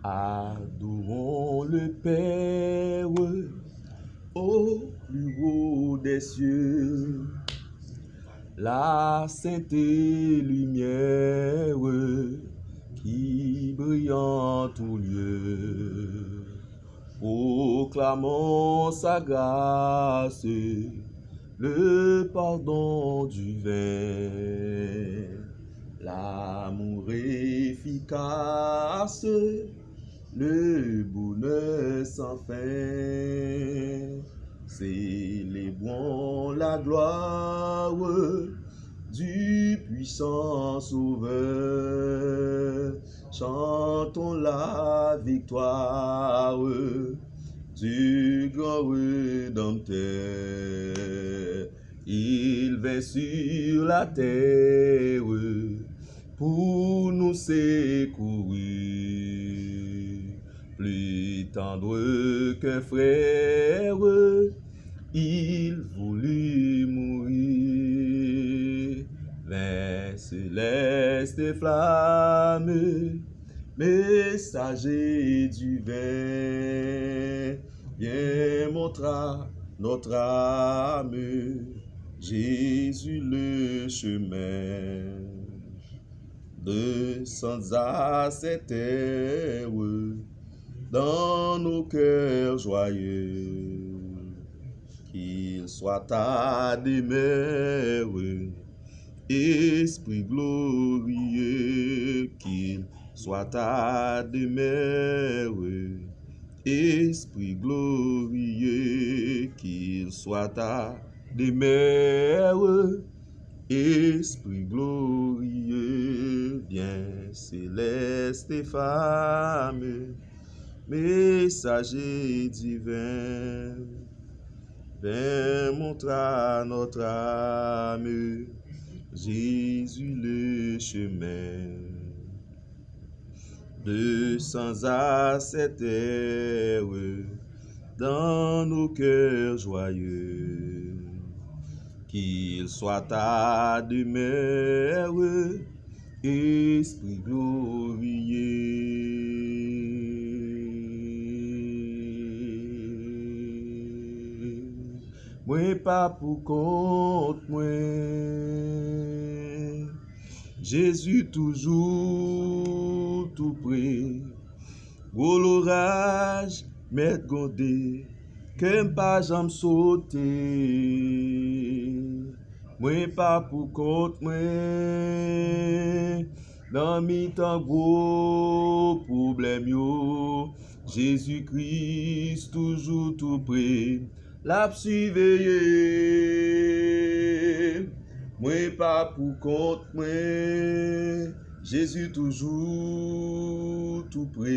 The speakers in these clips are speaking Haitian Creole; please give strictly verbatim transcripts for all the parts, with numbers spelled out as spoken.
Adorons le Père au plus haut des cieux, la sainte lumière qui brille en tout lieu. Proclamons sa grâce, le pardon divin, l'amour efficace, le bonheur sans fin. Célébrons la gloire du puissant Sauveur. Chantons la victoire du grand Rédempteur. Il vint sur la terre pour nous secourir. Plus tendre qu'un frère, il voulut mourir. Vers céleste flamme, messager divin, viens montrer à notre âme Jésus le chemin. Descends à cette heure dans nos cœurs joyeux, qu'il soit ta demeure, Esprit glorieux, qu'il soit ta demeure, Esprit glorieux, qu'il soit ta demeure, Esprit glorieux, viens céleste flamme, messager divin, viens montrer à notre âme Jésus le chemin. Descends à cette heure dans nos cœurs joyeux, qu'il soit ta demeure, Esprit glorieux. Mwen pa pou kont mwen. Jezi toujou tou pre. Gwo loraj mèt gwonde, kè m pa janm sote. Mwen pa pou kont mwen, nan mitan gwo pwoblèm yo, Jezi Kris toujou tou pre. L ap siveye m. Mwen pa pou kont mwen, Jezi toujou tou pre.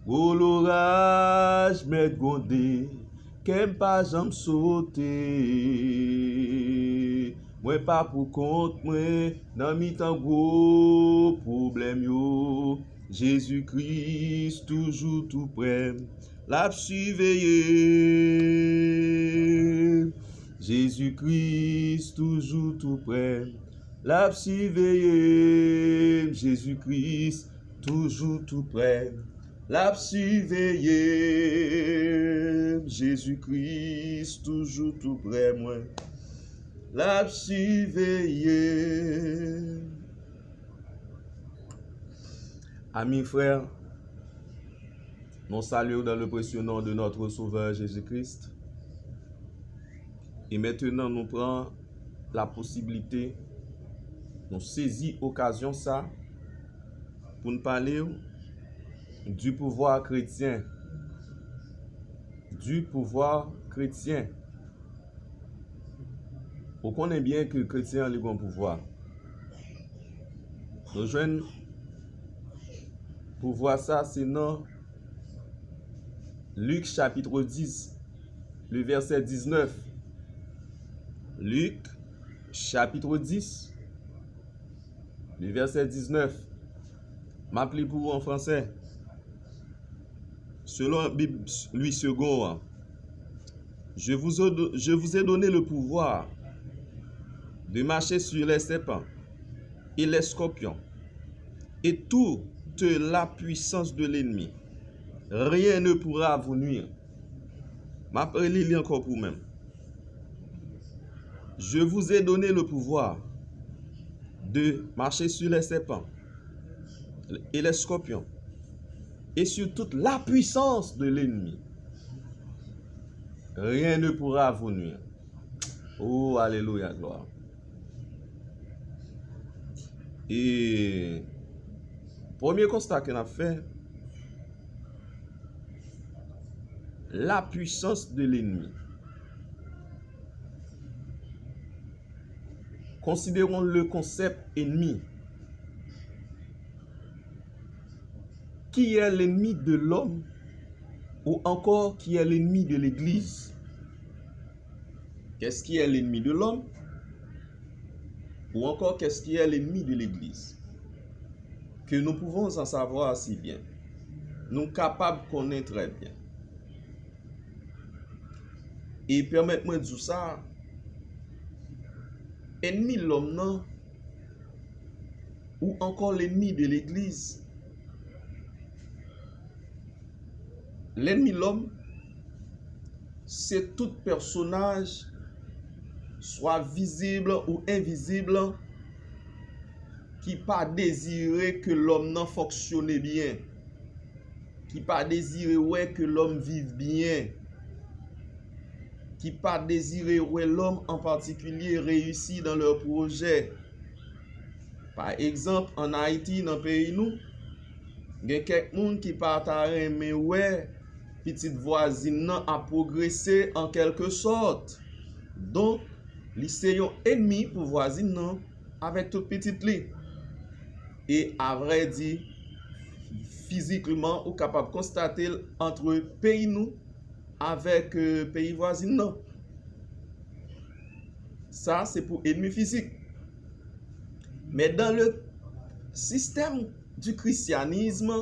Gwo loraj mèt gwonde, kè m pa janm sote. Mwen pa pou kont mwen, nan mitan gwo pwoblèm yo, Jezi Kris toujou tou pre. L ap siveye m. Jezi Kris toujou tou pre. L ap siveye m. Jezi Kris toujou tou pre. L ap siveye m. Jezi Kris toujou tou pre mwen. L ap siveye m. Ami, frè, nou salye w dans le précieux nom de notre Sauveur Jésus-Christ. E mentnan, nou pran la posiblite, nou sezi okazyon sa pou n pale w du pouvoir chrétien. Du pouvoir chrétien. Ou konnen byen ke kretyen an, li gen pouvwa. Nou jwenn pouvwa sa, se nan Lik chapit dis, le vèsè diznèf. Lik chapit dis, le vèsè diznèf. M ap li pou ou an fransè. Selon Bib Louis Segond an, je vous, je vous ai donné le pouvoir de marcher sur les serpents et les scorpions et tout de la puissance de l'ennemi. Rien ne pourra vous nuire. M ap reli li ankò pou mwen. Je vous ai donné le pouvoir de marcher sur les serpents et les scorpions et sur toute la puissance de l'ennemi. Rien ne pourra vous nuire. Oh, alelouya, glwa. E premye konsta ke n ap fè, la puissance de l'ennemi. Considérons le concept ennemi. Qui est l'ennemi de l'homme ou encore qui est l'ennemi de l'Église? Qu'est-ce qui est l'ennemi de l'homme? Ou encore, qu'est-ce qui est l'ennemi de l'Église? Que nous pouvons en savoir si bien. Nou kapab konnen trè byen. E pèmèt mwen di w sa, ènmi lòm nan, ou ankò lènmi de legliz. Lènmi lòm, se tout pèsonaj, swa vizib ou envizib, ki pa dezire ke lòm nan fonksyone byen, ki pa dezire wè ke lòm viv byen, ki pa dezire wè lòm an patikilye reyisi dan lè pwojè. Pa egzanp, ann Ayiti, nan peyi nou, gen kèk moun ki pa ta renmen wè pitit vwazin nan ap pwogrese an kèlke sòt. Donk, li se yon ènmi pou vwazin nan avèk tout pitit li. E avrèdi, fizikman, ou kapab konstate l ant peyi nou avèk, euh, peyi vwazin nan. Sa, se pou ènmi fizik. Men dans le système du christianisme,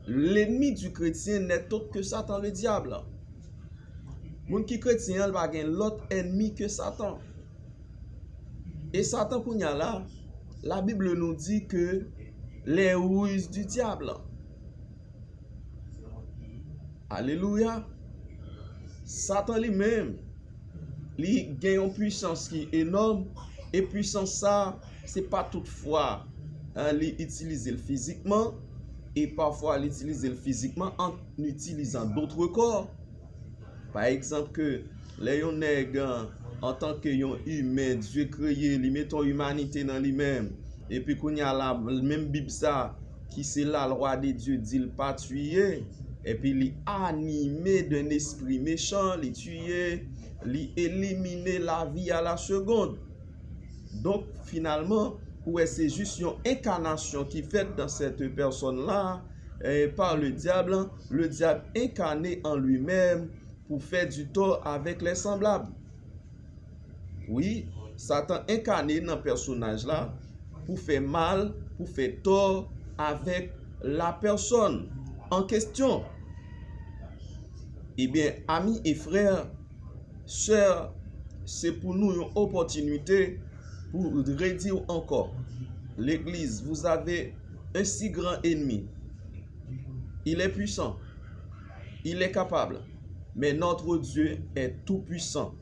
l'ennemi du chrétien n'est autre que Satan le diable. Moun ki kretyen an, li pa gen lòt ènmi ke Satan. E Satan kounye a la, la Bible nous dit que les ruses du diable. Alelouya! Satan li menm, li gen yon pwisans ki enòm, e pwisans sa, se pa tout fwa, en, li itilize l fizikman, e pafwa li itilize l fizikman an itilizan dòt kò. Pa egzanp, ke lè yon nèg, antanke yon imen, Dye kreye, li mete yon imanite nan li menm, epi kounye a la, menm Bib sa, ki se la lwa de Dye, di l pa tiye, epi li anime d'un esprit méchant, li tiye, li elimine lavi à la seconde. Donk, finalman, ou wè se jis yon enkanasyon ki fèt dans cette personne-là, eh, par le diable, le diable incarné en lui-même pour faire du tort avec les semblables. Wi, Satan enkane nan pèsonaj la pou fè mal, pou fè tò avèk la pèsòn an kesyon. Ebyen, ami e frè, sè, se pou nou yon opòtinite pou redi w ankò. Legliz, vous avez un si grand ennemi. Il est puissant. Il est capable. Mais notre Dieu est tout-puissant.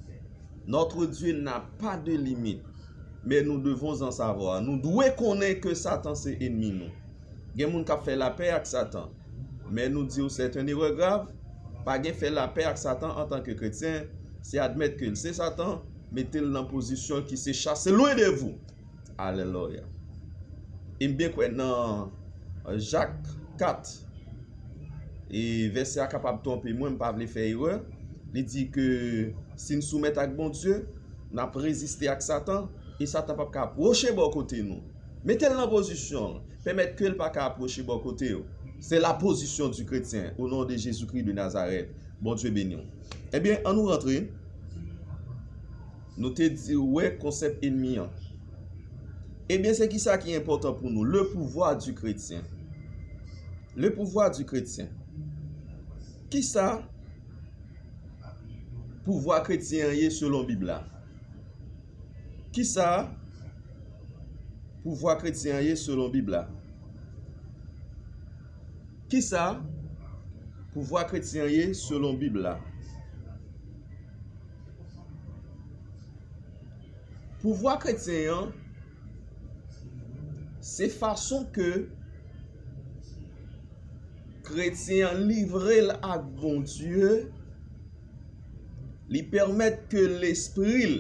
Notre Dieu n'a pas de limite. Mais nous devons en savoir. Nou dwe konnen ke Satan se ènmi nou. Gen moun k ap fè lapè ak Satan. Men nou di w, c'est une erreur grave. Pa gen fè lapè ak Satan antanke kretyen. Se admèt ke l se Satan, mete l nan pozisyon ki se chasser loin de vous. Alelouya. E m byen kwè nan Jak kat, e vèsè a kapab twonpe mwen, m pa vle fè erè. Li di ke si n soumèt ak Bondye, n ap reziste ak Satan, e Satan p ap ka apwoche bò kote nou. Mete l nan pozisyon l, pèmèt ke l pa ka apwoche bò kote w. C'est la position du chrétien, au nom de Jésus-Christ de Nazareth. Bondye beni w. Ebyen, ann nou rantre. Nou te di, wè konsèp ènmi an. Ebyen, se kisa ki enpòtan pou nou? Le pouvoir du chrétien. Le pouvoir du chrétien. Kisa pouvwa kretyen an ye selon Bib la? Kisa pouvwa kretyen an ye selon Bib la? Kisa pouvwa kretyen an ye selon Bib la? Pouvwa kretyen an, se fason ke kretyen an livre l ak Bondye, li pèmèt ke lespri l,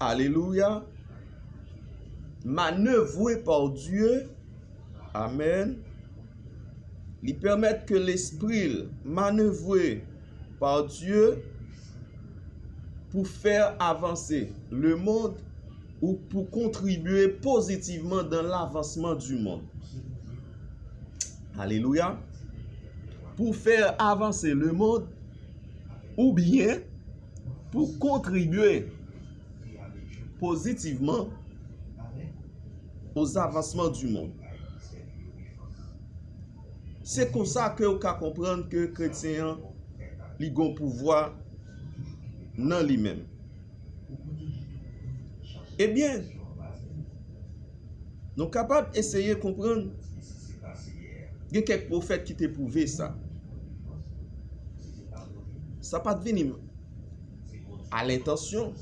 alelouya, manevre pa Dye. Amèn. Li pèmèt ke lespri l manevre pa Dye pou fè avanse lemonn ou pou kontribye pozitivman dans l'avancement du monde. Alelouya. Pou fè avanse lemonn oubyen pou kontribye pozitivman aux avancements du monde. Se konsa ke w ka konprann ke kretyen an, li gon pouvwa nan li menm. Ebyen, nou kapab eseye konprann, gen kèk pwofèt ki te pwouve sa. Sa pa t vini a lentansyon.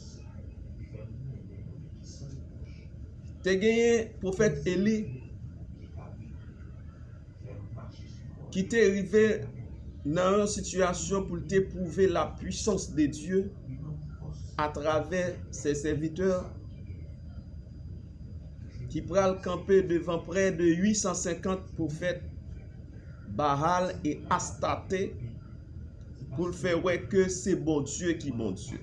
Te genyen pwofèt Eli ki te rive nan yon sitiyasyon pou l te pwouve la puissance de Dieu atravè se sèvitè ki pral kanpe devan prè de uit san senkant pwofèt Baal e Astarte pou l fè wè ke se Bondye ki Bondye.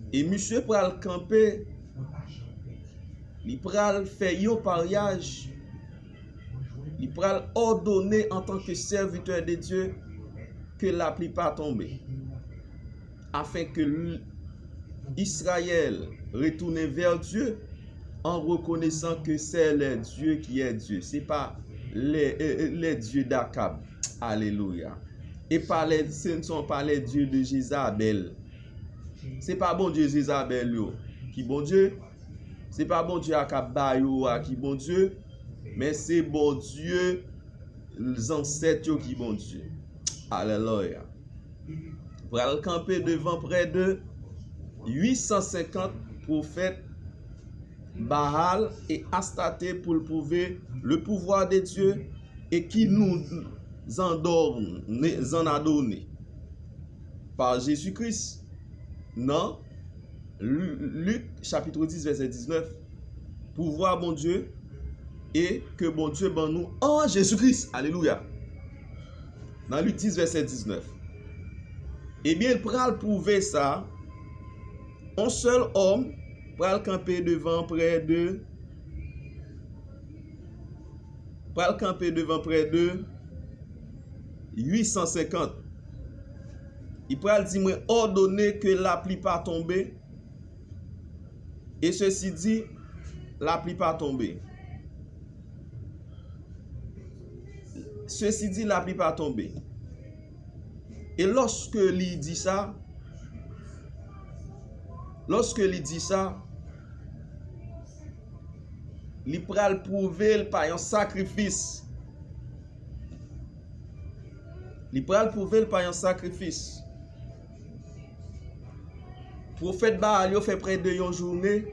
E misye pral kanpe, li pral fè yon paryaj, li pral òdone antanke sèvitè de Dye ke lapli pa tonbe, afin ke l-, Israël retourne vers Dieu en reconnaissant que c'est le Dieu qui est Dieu. Se pa le, euh, euh, le Dieu d'Akab. Alelouya. E pa le, ce ne sont pas les dieux de Jézabèl. Se pa Bondye Jezabèl yo ki Bondye. Se pa Bondye Akab ba yo a ki Bondye. Men se Bondye zansèt yo ki Bondye. Alelouya. Pral kanpe devan prè de uit san senkant pwofèt Baal e Astarte pou l pwouve le pouvoir de Dieu et qui nous en donne, en a donné par Jésus-Christ. Nan Lik chapit dis vèsè diznèf, pouvwa Bondye e ke Bondye ban nou an Jezi Kris. Alelouya. Nan Lik dis vèsè diznèf. Ebyen, l pral pwouve sa, yon sèl òm pral kanpe devan prè de, pral kanpe devan prè de uit san senkant. Li pral di, mwen òdone ke lapli pa tonbe. E sesi di, lapli pa tonbe. Sesi di, lapli pa tonbe. E lòske li di sa, lòske li di sa, li pral pwouve l pa yon sakrifis. Li pral pwouve l pa yon sakrifis. Pwofèt Baal yo fè prè de yon jounen,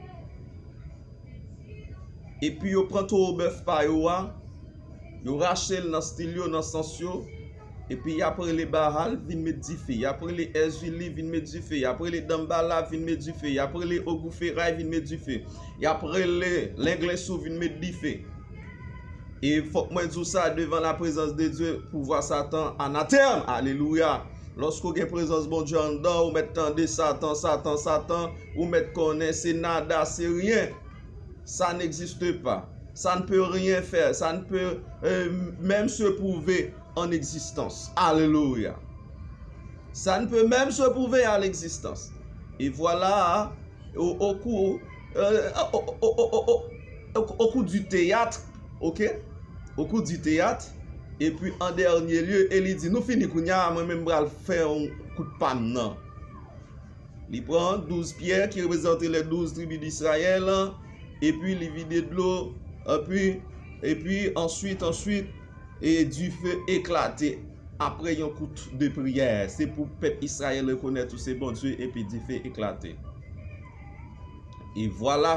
epi yo pran towo bèf pa yo a, yo rache l nan stil yo, nan sans yo, epi y ap rele Baal vin met dife, y ap rele Èzili vin met dife, y ap rele Danbala vin met dife, y ap rele Ogou Feray vin met dife, y ap rele Lenglen Sou vin met dife. E fòk mwen di w sa, devan laprezans de Dye, pouvwa Satan anatèm. Alelouya. Lòske w gen prezans Bondye anndan w, ou mèt tande Satan, Satan, Satan, ou mèt konnen se nada, se ryen. Ça n'existe pas. Ça ne peut rien faire. Ça ne peut, euh, même se prouver en existence. Alelouya. Ça ne peut même se prouver à l'existence. Et voilà, au, au cours, euh, au, au, au, au, au, au, au cours du théâtre, ok? Au cours du théâtre, epi an dènye lye, e li di, nou fini kounye a, mwen menm m pral fè yon kout pa m nan. Li pran douz pyè ki reprezante les douze tribus d'Israël, epi li vide dlo, epi Epi answit, answit, e dife eklate. Apre yon kout de priyè, se pou pèp Izrayèl rekonèt ou se Bondye, epi dife eklate. E vwala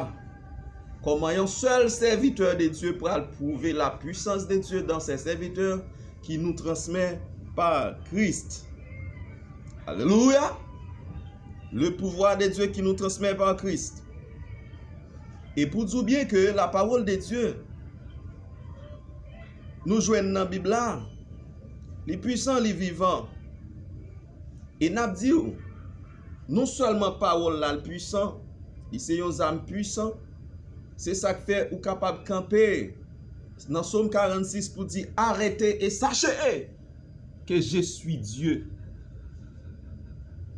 kòman yon sèl sèvitè de Dye pral pwouve la puissance de Dieu dans ses serviteurs ki nou transmè pa Kris. Alelouya! Le pouvoir de Dieu qui nous transmet par Christ. E pou di w byen ke la parole de Dieu nou jwenn nan Bib la, li pwisan, li vivan. E n ap di w, non sèlman pawòl la l pwisan, li se yon zam pwisan. Se sa k fè ou kapab kanpe nan Sòm karannsis pou di, arrêtez et sachez que je suis Dieu.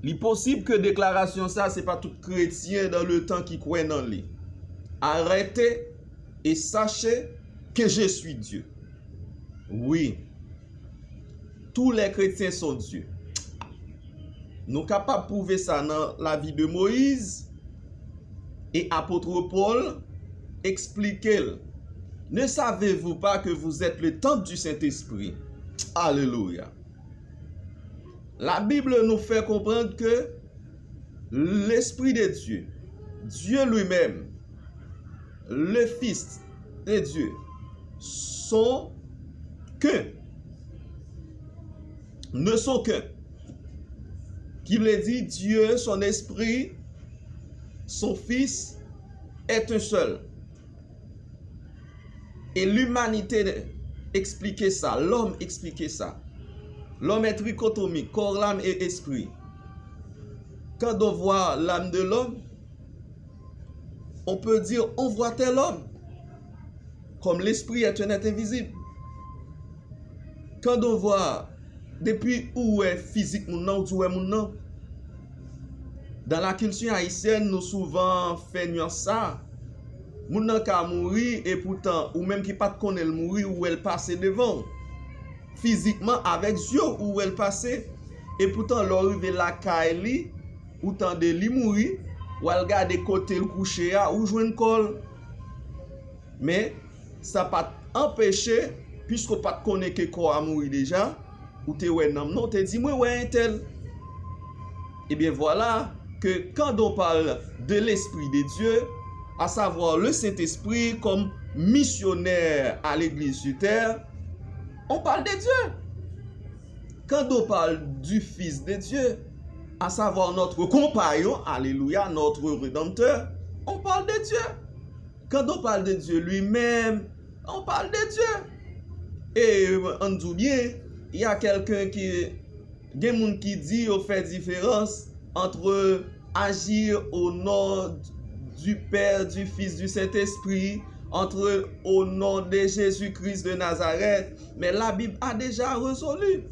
Li posib ke deklarasyon sa, se pa tout kretyen dans le temps ki kwè nan li. Arrêtez et sachez que je suis Dieu. Wi, tous les chrétiens sont Dieu. Nou kapab pwouve sa nan lavi de Moïse e apot Pòl eksplike l. Ne savez-vous pas que vous êtes le temple du Saint-Esprit? Alelouya. La Bible nous fait comprendre que l'Esprit de Dieu, Dieu lui-même, le Fils de Dieu, sont qu'un. Ne sont qu'un. Ki vle di Dieu, son esprit, son Fils est un seul. E limanite eksplike sa, lòm eksplike sa. Lòm è trikotomik, corps, l'âme et esprit. Quand on voit l'âme de l'homme, on peut dire on voit tel homme, comme l'esprit est un être invisible. Quand on voit, depi ou wè fizik moun nan, ou di w wè moun nan. Dans la culture haïtienne, nou souvan fè nyans sa. Moun nan ka mouri, e poutan, ou menm ki pa t konnen l mouri, ou wè l pase devan w. Fizikman, avèk zye w, ou wè l pase. E poutan, lè w rive lakay li, ou tande li mouri, w al gade kote l kouche a, ou jwenn kò l. Men, sa pa t anpeche, piske w pa t konnen ke kò a mouri deja, ou te wè nanm nan, ou te di, mwen wè entèl. Ebyen, vwala ke quand on parle de l'Esprit de Dieu, à savoir le Saint-Esprit comme missionnaire à l'église sur terre, on parle de Dieu. Quand on parle du Fils de Dieu, à savoir notre compagnon, alléluia, notre Rédempteur, on parle de Dieu. Quand on parle de Dieu lui-même, on parle de Dieu. E ann di w byen, y a quelqu'un qui, gen moun ki di yo fè diferans entre agir au nom du Père, du Fils, du Saint-Esprit, entre au nom de Jésus-Christ de Nazareth. Mais la Bible a déjà résolu.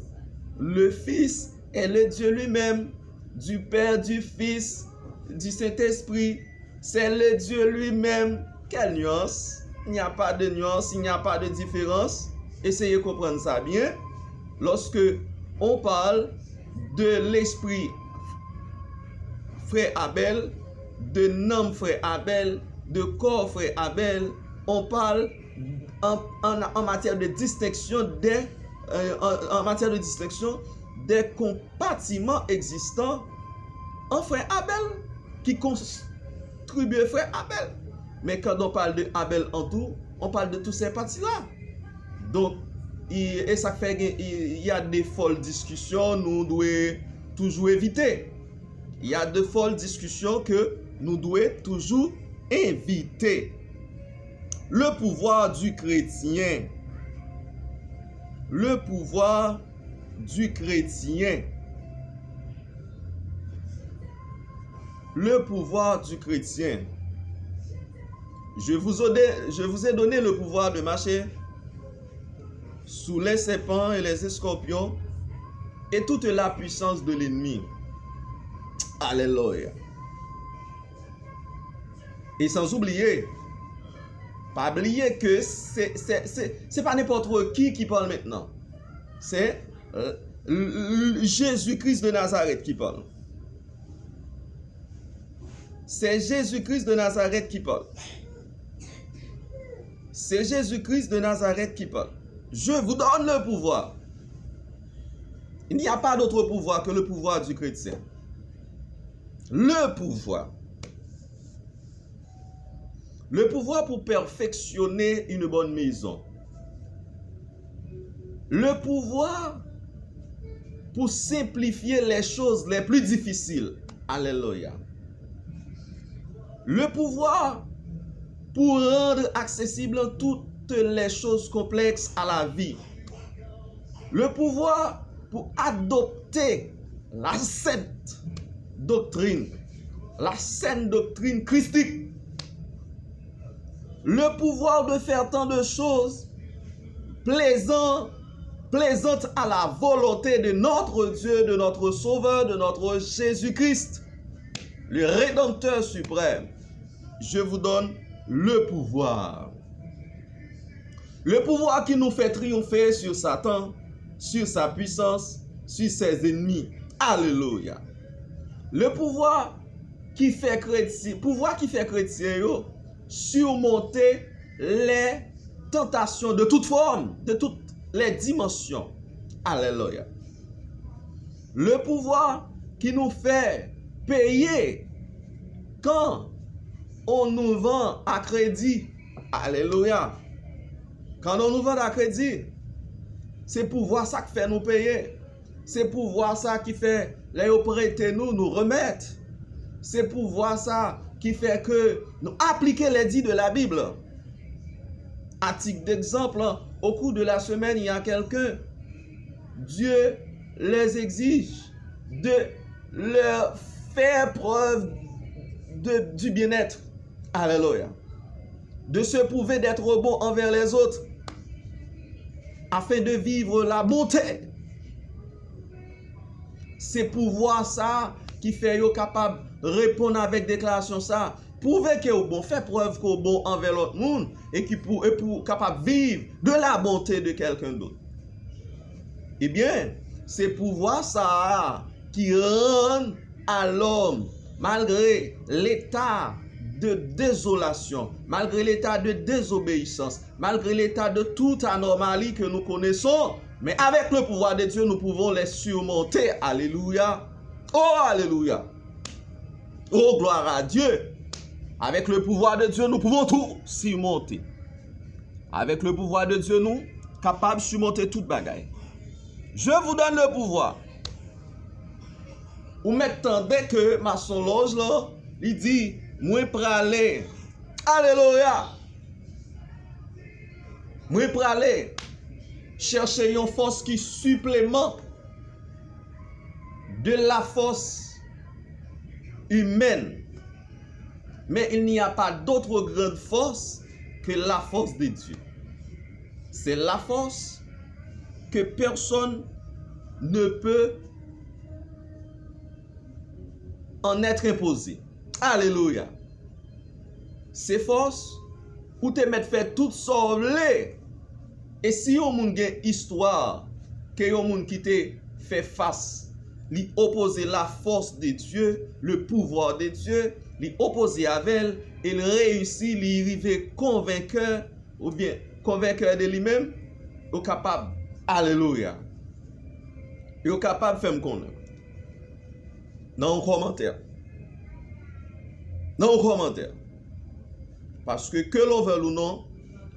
Le Fils est le Dieu lui-même, du Père, du Fils, du Saint-Esprit. C'est le Dieu lui-même. Quelle nuance? Il n'y a pas de nuance, il n'y a pas de différence. Essayez de comprendre ça bien. Lorsque on parle de l'esprit frère Abel, de nanm frère Abel, de corps frère Abel, on parle en, en, en matière de distinction des, euh, en, en matière de distinction des compartiments existants en frère Abel, qui constitue frère Abel. Mais quand on parle de Abel en tout, on parle de tous ces parties-là. Donk, e sa k fè gen, il y a des folles discussions nou dwe toujou evite. Il y a de folles discussions que nou dwe toujou evite. Le pouvoir du chrétien. Le pouvoir du chrétien. Le pouvoir du chrétien. Je vous ai, je vous ai donné le pouvoir de marcher sous les serpents et les scorpions et toute la puissance de l'ennemi. Alléluia. E sans oublier, pa bliye ke se, se, se, se pa nenpòt ki ki pale mentnan. Se, euh, l- l- Jezi Kris de Nazarèt ki pale. Se Jezi Kris de Nazarèt ki pale. C'est Jésus-Christ de Nazareth qui parle. Je vous donne le pouvoir. Il n'y a pas d'autre pouvoir que le pouvoir du chrétien. Le pouvoir. Le pouvoir pour perfectionner une bonne maison. Le pouvoir pour simplifier les choses les plus difficiles. Alléluia. Le pouvoir pour rendre accessible toutes les choses complexes à la vie. Le pouvoir pour adopter la sainte doctrine, la saine doctrine christique. Le pouvoir de faire tant de choses plaisant, plaisantes à la volonté de notre Dieu, de notre Sauveur, de notre Jésus-Christ, le Rédempteur suprême. Je vous donne le pouvoir. Le pouvoir qui nous fait triompher sur Satan, sur sa puissance, sur ses ennemis. Alléluia. Le pouvoir qui fait chrétien, pouvoir qui fait chrétien yo surmonter les tentations de toute forme, de toutes les dimensions. Alléluia. Le pouvoir qui nous fait payer quand on nous vend à crédit. Alléluia. Quand on nous vend à crédit, c'est pouvoir ça qui fait nous payer. Se pouvwa sa ki fè, lè yo prete nou, nou remèt. Se pouvwa sa ki fè ke nou aplike les dits de la Bible. À titre d'exemple, au cours de la semaine, il y a quelqu'un, Dieu les exige de leur faire preuve de, du bien-être. Alléluia. De se prouver d'être bon envers les autres, afin de vivre la bonté. Se pouvwa sa a ki fè yo kapab reponn avèk deklarasyon sa a. Pwouve ke w bon, fè prèv ke w bon anvè lòt moun, e ki pou, e pou w kapab viv de la bonté de quelqu'un d'autre. Ebyen, se pouvwa sa a ki rann a lòm, malgre leta de dezolasyon, malgre leta de dezobeyisans, malgre leta de tout anormali que nous connaissons, mais avec le pouvoir de Dieu, nous pouvons les surmonter. Alléluia. Oh, alléluia. Oh, gloire à Dieu. Avec le pouvoir de Dieu, nous pouvons tout surmonter. Avec le pouvoir de Dieu, nou kapab surmonter tout bagay. Je vous donne le pouvoir. Ou mèt tande ke masonlòj lan, li di, mwen prale. Alelouya! Mwen prale chèche yon fòs ki sipleman de la force humaine. Mais il n'y a pas d'autre grande force que la force de Dieu. C'est la force que personne ne peut en être imposé. Alléluia. Se fòs pou te mèt fè tout sa w vle. E si yon moun gen istwa ke yon moun ki te fè fas, li opoze la force de Dieu, le pouvoir de Dieu, li opoze avè l, e l reyisi, li rive konvenkè, oubyen konvenkè de li menm, ou kapab, alelouya. Yo kapab fè m konnen. Nan yon kòmantè. Nan yon kòmantè. Paske ke l ou vle l ou non,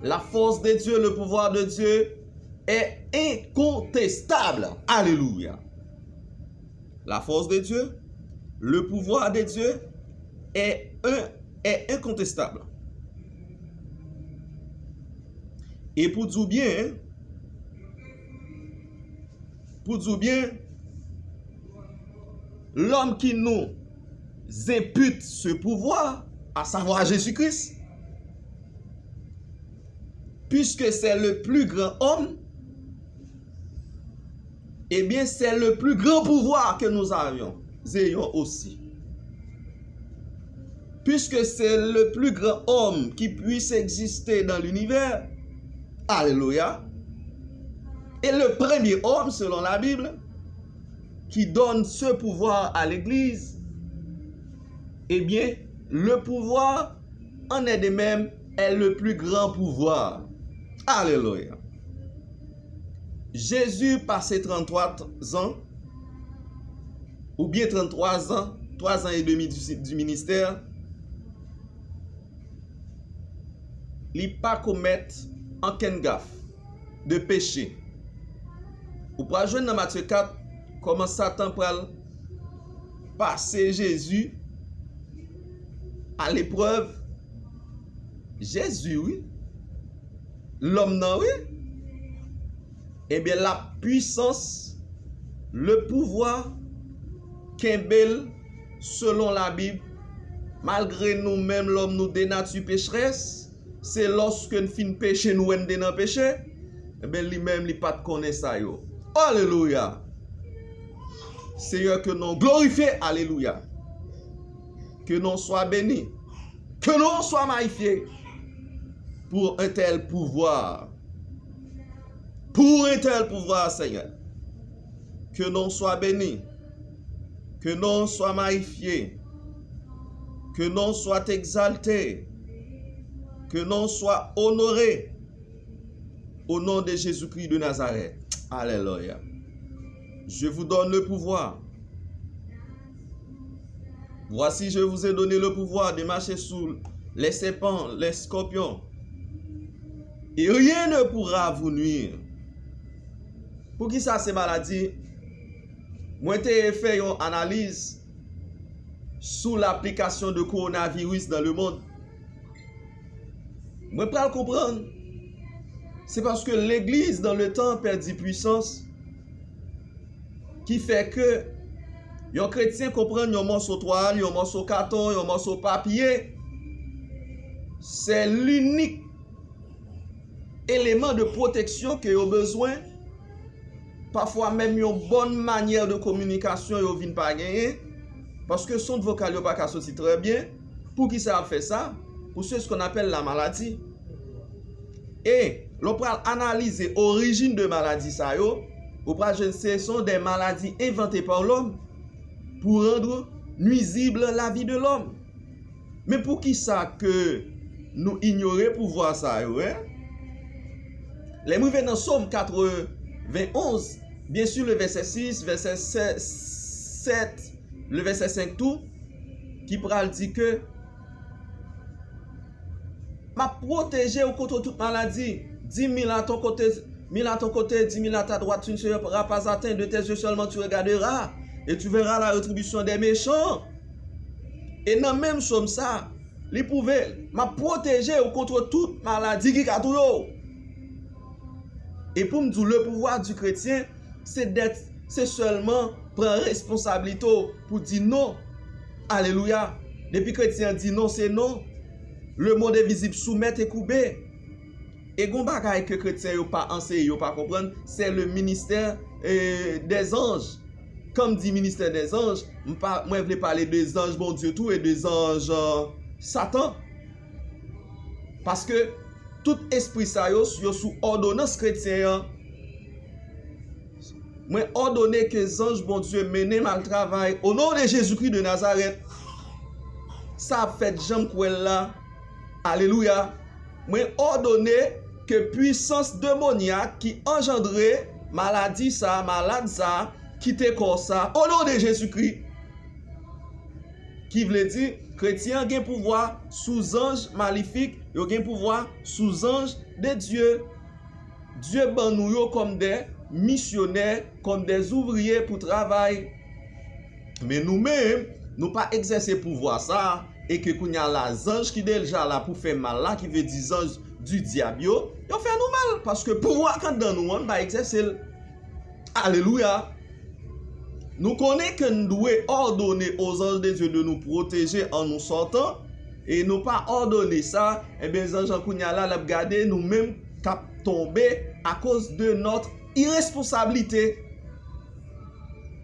la force de Dieu, le pouvoir de Dieu est incontestable. Alléluia. La force de Dieu, le pouvoir de Dieu est un, est incontestable. E pou di w byen, pou di w byen, l'homme qui nous impute ce pouvoir, à savoir Jésus-Christ, puisque c'est le plus grand homme, eh bien, c'est le plus grand pouvoir que nous avions, ayons aussi. Puisque c'est le plus grand homme qui puisse exister dans l'univers, alléluia, et le premier homme, selon la Bible, qui donne ce pouvoir à l'Église, eh bien, le pouvoir en est de même est le plus grand pouvoir. Alelouya. Jezi pase tranntwa zan, oubyen tranntwa zan, twa zan e demi di, di ministè, li pa komèt ankenn gaf de peche. Ou pral jwenn nan Matye kat kòman Satan pral pase Jezi a leprèv. Jezi, wi. Lòm nan, wi. Ebyen, lapwisans, le pouvwa, kenbe l selon Labib, malgre nou menm lòm nou de nati pecherès, se lòske n fin peche, nou wè n te nan peche, ebyen, li menm, li pa t konnen sa yo. Alelouya! Seyè, ke non glorifye, alelouya! Que non soit béni, que non soit magnifié pour un tel pouvoir. Pour un tel pouvoir, Seigneur. Que non soit béni, que non soit magnifié, que non soit exalté, que non soit honoré. Au nom de Jésus-Christ de Nazareth. Alléluia. Je vous donne le pouvoir. Voici, je vous ai donné le pouvoir de marcher sous les serpents, les scorpions. Et rien ne pourra vous nuire. Poukisa se maladi? Mwen te fè yon analiz sou laplikasyon de kowonaviris dans le monde. Mwen pral konprann. Se paske legliz dans le temps pèdi pwisans ki fè ke yon kretyen konprann yon mòso twal, yon mòso katon, yon mòso papye, se linik eleman de pwoteksyon ke yo bezwen. Pafwa menm yon bòn manyè de kominikasyon yo vin pa genyen, paske sond vokal yo pa ka soti trè byen. Poukisa y ap fè sa? Pou se ce qu'on appelle la maladie. E lè w pral analize orijin de maladi sa yo, ou pral jwenn se sont des maladies inventées par l'homme pour rendre nuisible la vie de l'homme. Men poukisa ke nou inyore pouvwa sa yo, en? Lè m rive nan Sòm katrevenn-onz, byen si le vèsè sis, vèsè sèt, le vèsè senk tou, ki pral di ke m ap pwoteje w kont tout maladi. Dix mille à ton côté, mille à ton côté, dix mille à ta droite, tu ne seras pas atteint. De tes yeux seulement tu regarderas, et tu verras la rétribution des méchants. E nan menm Sòm sa, li pwouve, m ap pwoteje w kont tout maladi ki ka touye w. E pou m di w, le pouvoir du chrétien, se dèt, se sèlman pran responsablite w pou di non. Alelouya. Depi kretyen an di non, se non. Le monde est visible sous mèt e koube. E gon bagay ke kretyen yo pa anseye, yo pa konprann, se le ministère, eh, des anges. Kan m di ministère des anges, m pa, mwen vle pale de zanj Bondye tou e de zanj, euh, Satan. Paske tout espri sa yo, yo sou òdonans kretyen an. Mwen òdone ke zanj Bondye mennen m al travay o non de Jezikri de Nazarèt. Sa ap fèt jan m kwè l la. Alelouya. Mwen òdone ke pwisans demonyak ki anjandre maladi sa, malad sa, kite kò sa, o non de Jezikri. Ki vle di, kretyen an gen pouvwa sou zanj malifik, yo gen pouvwa sou zanj de Dye. Dye ban nou yo kòm de misyonè, kòm de ouvriye pou travay. Men nou menm, nou pa egzèse pouvwa sa a, e ke kounye a la, zanj ki deja la pou fè mal la, ki vle di zanj di dyab yo, yo fè nou mal, paske pouvwa k anndan nou an, nou pa egzèse l. Alelouya! Nou konnen ke n dwe òdone aux anges de Dieu de nous protéger en nous sortant, e nou pa òdone sa, enben zanj an kounye a la, l ap gade nou menm k ap tonbe akoz de notre irresponsabilité.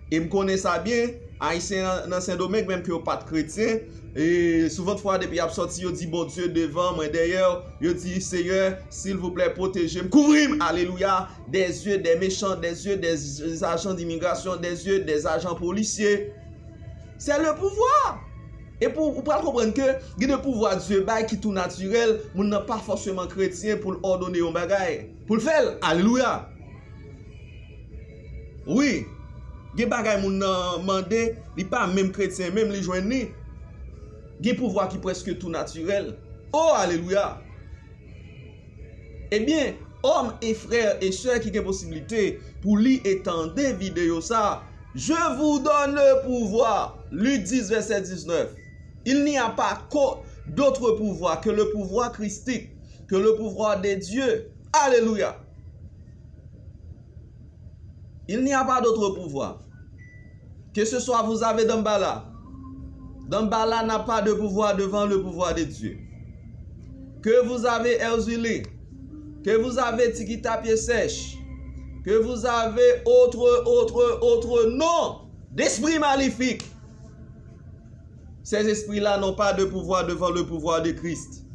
E m konnen sa byen, Ayisyen nan, nan Sendomeng, menm ke yo pa t kretyen, e souvantfwa depi y ap sòti, yo di, Bondye devan, mwen dèyè, yo di, Seyè, silvouplè, pwoteje m, kouvri m, alelouya, des yeux des méchants, des yeux des agents d'immigration, des yeux des agents policiers. C'est le pouvoir. E pou ou pral konprann ke gen de pouvwa Dye bay ki tou natirèl, moun nan pa fòseman kretyen pou l òdone yon bagay, pou l fè l. Alelouya! Wi, gen bagay moun nan mande, li pa menm kretyen, menm li jwenn li. Gen pouvwa ki prèske tou natirèl. O, alelouya! Ebyen, òm e frè e sè ki gen posiblite pou li e tande videyo sa, je vous donne le pouvoir. Lik dis, vèsè diznèf. Il n'y a pas co-, d'autre pouvoir que le pouvoir christique, que le pouvoir de Dieu. Alelouya! Il n'y a pas d'autre pouvoir. Que ce soit vous avez Dambala. Dambala n'a pas de pouvoir devant le pouvoir de Dieu. Que vous avez Erzuli, que vous avez Tikita Pied Sèch, que vous avez autre, autre, autre nom d'esprit maléfique. Ces esprits-là n'ont pas de pouvoir devant le pouvoir de Christ.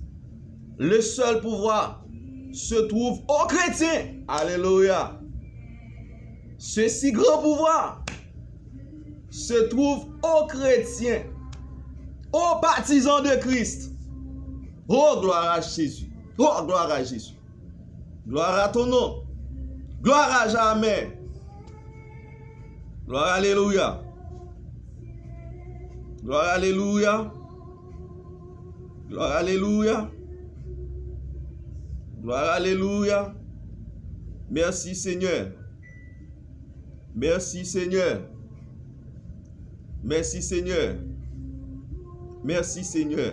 Le seul pouvoir se trouve aux chrétiens. Alléluia. Ce si grand pouvoir se trouve aux chrétiens, aux partisans de Christ. Oh, gloire à Jésus. Oh, gloire à Jésus. Gloire à ton nom. Gloire à jamais. Gloire, alelouya. Gloire, alelouya. Gloire, alelouya. Gloire, alelouya. Mèsi, Senyè. Mèsi, Senyè. Mèsi, Senyè. Mèsi, Senyè.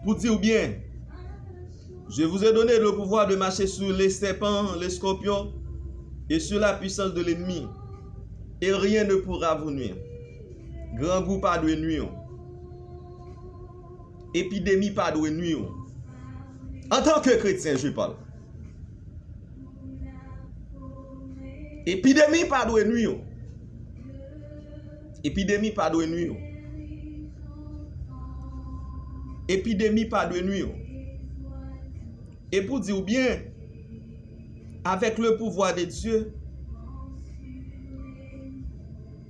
Pou di w byen, je vous ai donné le pouvoir de marcher sur les serpents, les scorpions et sur la puissance de l'ennemi, et rien ne pourra vous nuire. Grangou pa dwe nwi w. Epidemi pa dwe nwi w. Antanke kretyen, je parle. Epidemi pa dwe nwi w. Epidemi pa dwe nwi w. Epidemi pa dwe nwi w. E pou di w byen, avec le pouvoir de Dieu,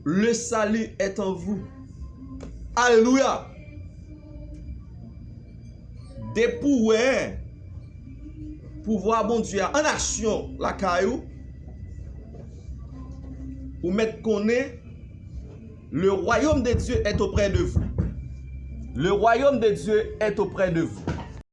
le salut est en vous. Alelouya! Depi w wè pouvwa Bondye a an aksyon lakay ou, ou mèt konnen, le royaume de Dieu est auprès de vous. Le royaume de Dieu est auprès de vous.